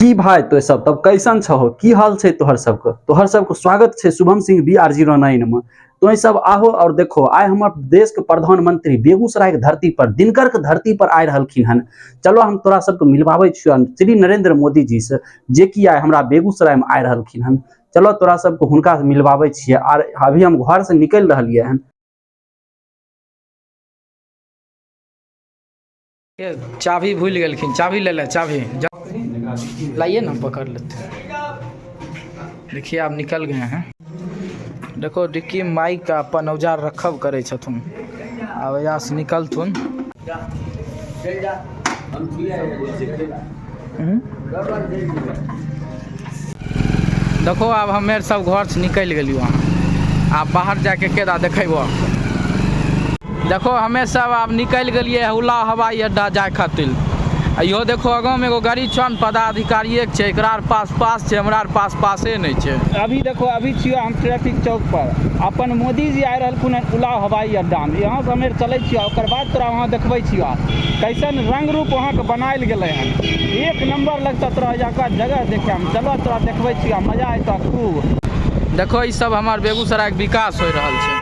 की भाई तो सब तब कैसन छहो, की हाल छै तोहर सबके? तोहर सबके स्वागत छै शुभम सिंह BR09 में। तो सब आहो और देखो, आइ हमर देश के प्रधानमंत्री बेगूसराय के धरती पर, दिनकर के धरती पर आइ रहलखिन हन। चलो हम तोरा सबके मिलवाबै छियौ श्री नरेंद्र मोदी जी से, जे कि आइ हमरा बेगूसराय में आइ रहलखिन हन। चलो तोरा सबके हुनका से मिलवाबै छियै। आर अभी हम घर से निकलि रहलियै हन। चाबी भूल गेलखिन, चाबी ले ले, चाबी लाइए ना, पकड़ लेते हैं। देखिए आप निकल गए हैं। देखो डिक्की माइक का अपन औजार रखब करे छथुन, आब यहाँ से निकलथुन। देखो आब हमे सब घर से निकलि गेलियो अहाँ, आब बाहर जाके केदा देखेबो। देखो हमे सब आब निकलि गेलियै उला हवाई अड्डा जाय खातिर। इहो देखो आगाँमे एगो गाड़ी छन, पदाधिकारिये के छै, एकरा पास पास छै, हमरा पास पासे नहि छै। अभी देखो अभी छियो हम ट्रैफिक चौक पर, अपन मोदी जी आइ रहलखुन हन उला हवाई अड्डा में। यहाँ से हमे चलै छियो, ओकर बाद तोरा वहाँ देखबै छियो कैसन रंग रूप वहाँ के बनायल गेलै हन। एक नंबर लगता तोरा यहाँ जगह देखे हम। चलो तोरा देखबै छियो, मजा अयतौ खूब। देखो ई सब हमार बेगूसराय के विकास हो रहल छै।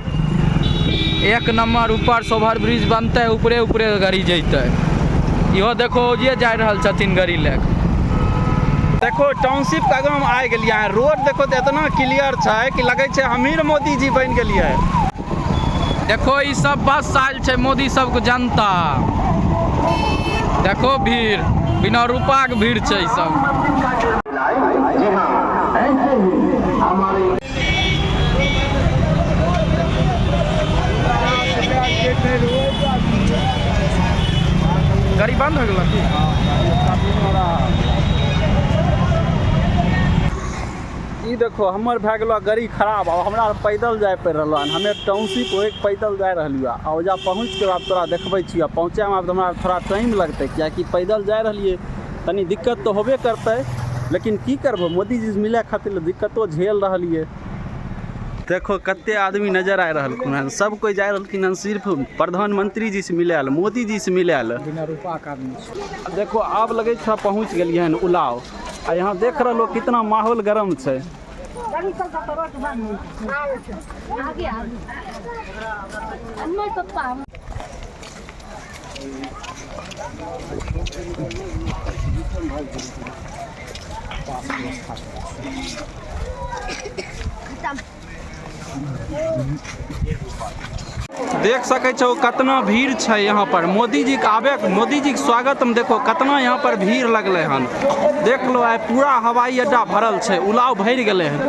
एक नंबर ऊपर से ओवर ब्रिज बनतै, ऊपरे ऊपरे गाड़ी जैतै। इहो देखो जे जा रहल छथिन गाड़ी लए। देखो टाउनशिप के आगाँ हम आइ गेलियै हन। रोड देखो तऽ एतना क्लियर छै कि लगै छै हमहीँ मोदी जी बनि गेलियै। देखो ई सब बस आयल छै मोदी सबके जनता। देखो भीड़, बिना रुपा के भीड़ छै ई सब। गाड़ी बंद हो गेल की? ई देखो हमर भए गेलो गाड़ी खराब, आब हमरा पैदल जाय पड़ि रहलो हन। हमे टाउनशिप होइके पैदल जाय रहलियो, आ ओजा पहुँच के आब तोरा देखबै छियो। पहुँचैमे आब हमरा थोड़ा टाइम लगतै, किएकि पैदल जाय रहलियै तनी दिक्कत तऽ होबे करतै, लेकिन की करबो, मोदी जी से मिले खातिर दिक्कतो झेल रहलियै। देखो कते आदमी नजर आइ रहलखुन हन, सब कोइ जाय रहलखिन हन सिर्फ प्रधानमंत्री जी से मिले लए, मोदी जी से मिले लए। बिना रुपा के आदमी छै। देखो आब लगै छै पहुँच गेलियै हन उलाव, आ यहाँ देख रहलो कितना माहौल गरम छै। देख सकै छौ कतना भीड़ छै यहाँ पर मोदी जी के आबे, मोदी जी के स्वागत में देखो कतना यहाँ पर भीड़ लगलै हन। देख लो आइ पूरा हवाई अड्डा भरल छै, उलाव भरि गेलै हन।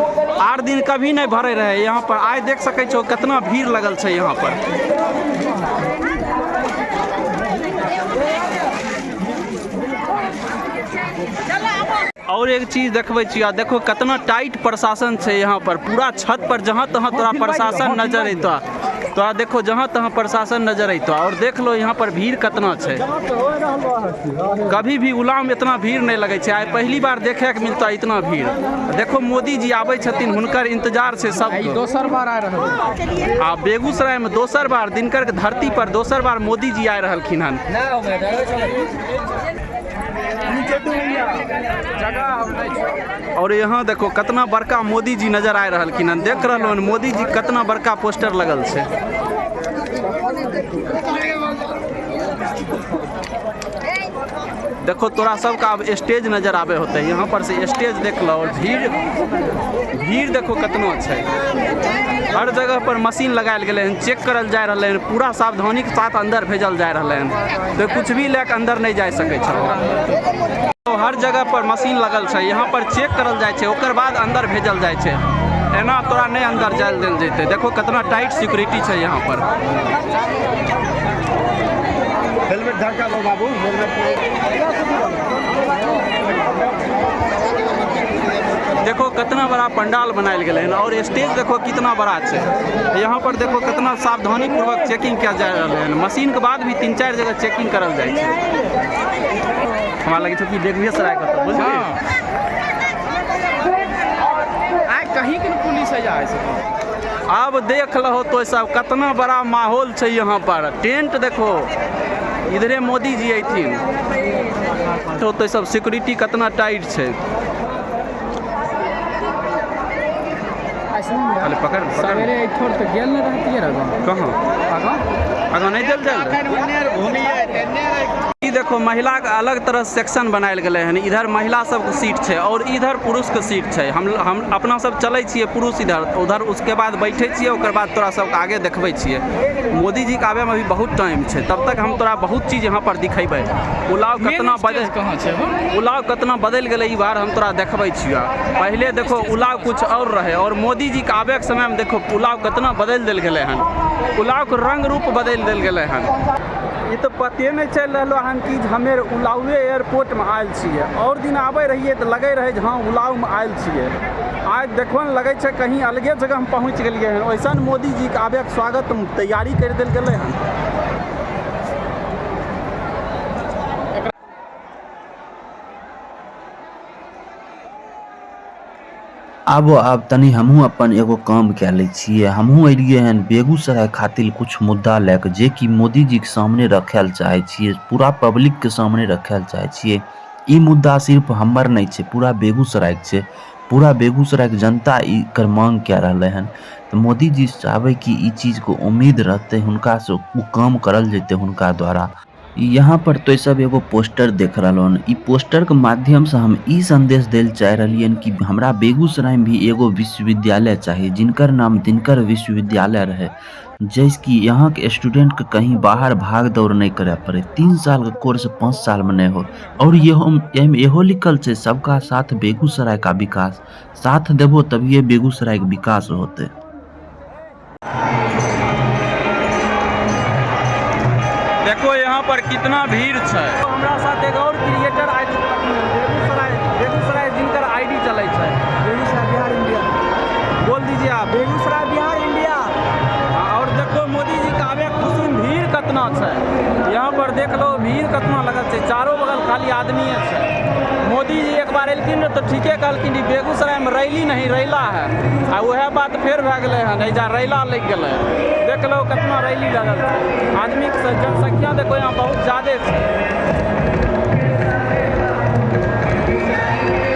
आर दिन कभी नहि भरे रहे यहाँ पर, आइ देख सकै छौ कतना भीड़ लगल छै यहाँ पर। और एक चीज देखबै छियै, देखो कतना टाइट प्रशासन छै यहाँ पर। पूरा छत पर जहाँ तहाँ तोरा प्रशासन नजर अयतौ, तोरा देखो जहाँ तहाँ प्रशासन नजर अयतौ। और देख लो यहाँ पर भीड़ कतना छै, कभी भी उलाव में इतना भीड़ नहीं लगै छै, आइ पहली बार देखे के मिलता इतना भीड़। देखो मोदी जी आबै छथिन, हुनकर इंतजार छै सब। दोसर बार आ रहल आ बेगूसराय में दोसर बार दिनकर के धरती पर दोसर बार मोदी जी आइ रहलखिन हन। और यहाँ देखो कतना बड़का मोदी जी नजर आइ रहलखिन हन। देख रहलो हन मोदी जी कतना बड़का पोस्टर लगल छै। देखो तोरा सबके आब स्टेज नजर आबे होते, यहाँ पर से स्टेज देख लो। और भीड़ भीड़ देखो कतना छै, हर जगह पर मशीन लगायल गेलै हन, चेक करल जा रहलै हन, पूरा सावधानी के साथ अंदर भेजल जा रहलै हन, तो कुछ भी लए के अंदर नहीं जा सकै छै। हर जगह पर मशीन लगल छै, यहाँ पर चेक करल जाइ छै, ओकर बाद अंदर भेजल जाइ छै। एना तोरा नहीं अंदर जायल देल जेतै। देखो कतना टाइट सिक्योरिटी छै यहाँ पर। हेलमेट धक्का लो बाबू, हेलमेट। देखो कितना बड़ा पंडाल बनायल गेलै हन, और स्टेज देखो कितना बड़ा छै। यहाँ पर देखो कितना सावधानी पूर्वक चेकिंग किया जा रहलै हन। मशीन के बाद भी 3-4 जगह चेकिंग करल जाइ छै। हमरा लगै छै कि बेगूसराय के तऽ बुझलियै। आइ कहीं के पुलिस है जाय छै। अब देख लहो तो सब कितना बड़ा माहौल छै यहाँ पर। टेंट देखो, इधरे मोदी जी अयथिन। तो सब सिक्योरिटी कितना टाइट छै। खाली पकड़ पकड़। सवेरे एठोर तऽ गेल ने रहतियै रे गाँव। कहाँ? आगाँ। आगाँ नहि देल जाय। ई देखो, महिला के अलग तरह सेक्शन बनायल गेलै हन। इधर महिला सबके सीट छै और इधर पुरुष के सीट छै। हम अपना सब चलै छियै, पुरुष इधर उधर, उसके बाद बैठे छियै, ओकर बाद तोरा सबके आगे देखबै छियै। मोदी जी के आबैमे अभी बहुत टाइम छै, तब तक हम तोरा बहुत चीज यहाँ पर दिखेबै। उलाव मेन कितना स्टेज बदल कहाँ छै हो? उलाव कितना बदलि गेलै ई बार हम तोरा देखबै छियै। पहिले देखो उलाव कुछ और रहै और मोदी जी के आबैके समयमे देखो उलाव कितना बदलि देल गेलै हन। उलावके रंग रूप बदलि देल गेलै हन। ई तऽ पते नहि चलि रहलो हन कि हमे उलावे एयरपोर्टमे आयल छियै। और दिन आबै रहियै तऽ लगै रहै जे हँ, उलावमे आयल छियै। आज देखो ने, लगै छै कहीं अलगे जगह हम पहुँच गेलियै हन। वैसन मोदी जीके आबैके स्वागत तैयारी करि देल गेलै हन। आब आब तनी हमहूँ अपन एगो काम कए लै छियै। हमहूँ एलियै हन बेगूसराय खातिर कुछ मुद्दा लए कऽ, जेकि मोदी जीके सामने रखै लए चाहै छियै, पूरा पब्लिकके सामने रखै लए चाहै छियै। ई मुद्दा सिर्फ हमर नहि छै, पूरा बेगूसरायके छै। पूरा बेगूसरायके जनता एकर मांग कए रहलै हन। तऽ मोदी जी चाहबै कि ई चीजके उम्मीद रहतै हुनकासँ, ओ काम करल जेतै हुनका द्वारा। यहाँ पर तो सब एगो पोस्टर देख रहलो हन। ई पोस्टर के माध्यम से हम ई संदेश देल चाह रहलियन कि हमरा बेगूसराय में भी एगो विश्वविद्यालय चाहिए, जिनकर नाम दिनकर विश्वविद्यालय रहे, जैसे कि यहाँ के स्टूडेंट के कहीं बाहर भाग दौड़ नहीं करे पड़े, 3 साल के कोर्स 5 साल में नहीं हो। और ये हम एहिमे इहो लिखल छै, सबका साथ बेगूसराय का विकास। साथ देबो तभिए बेगूसराय के विकास होते। देखो, यहाँ पर कितना भीड़ छै। हमरा साथ एगो और क्रिएटर आइ बेगूसराय, बेगूसराय जिनकर आईडी चलै छै। बेगूसराय बिहार इंडिया। बोल दीजिए आप। बेगूसराय बिहार इंडिया। हाँ, और देखो मोदी जी के आबे खुशी में भीड़ कितना छै। यहाँ पर देख लो, भीड़ कितना लगल छै। चारो बगल खाली आदमीए छै। मोदी जी एक बार एलखिन ने तऽ ठीके कहलखिन, ई बेगूसरायमे रैली नहीं रैला है। आ वएह बात फेर भए गेलै हन, एहिजा रैला लागि गेलै। देख लो कितना रैली लगल छै। आदमीके जनसंख्या देखो, यहाँ बहुत ज्यादे छै।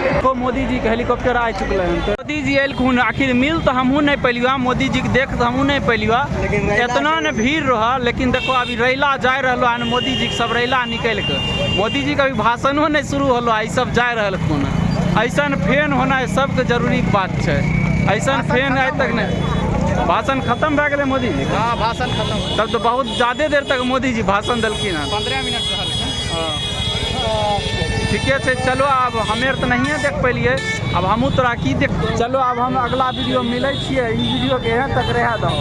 देखो, मोदी जी के हेलीकॉप्टर आ चुकले हन। तऽ मोदी जी एलखुन, आखिर मिल तऽ हमहूँ नहि पैलियो, मोदी जी के देख तऽ हमहूँ नहि पैलियो, एतना ने भीड़ रह। लेकिन देखो, अभी रैला जाय रहलो हन मोदी जी के, सब रैला निकलि के। मोदी जी के अभी भाषणो नहि शुरू होलो आ ई सब जाय रहलखुन। ऐसन फैन होनाइ सबके जरूरी बात छै। ऐसन फैन आइ तक नहि। भाषण खत्म भए गेलै मोदी जी के? हाँ, भाषण खत्म। तब तऽ बहुत ज्यादे देर तक मोदी जी भाषण देलखिन हन। 15 मिनट रहल। ठीके छै, चलो आब हमे आर तऽ नहिए देख पेलियै, आब हमहूँ तोरा की देख। चलो, आब हम अगला वीडियो मिलै छियै। ई वीडियोके यहाँ तक रहै दहो।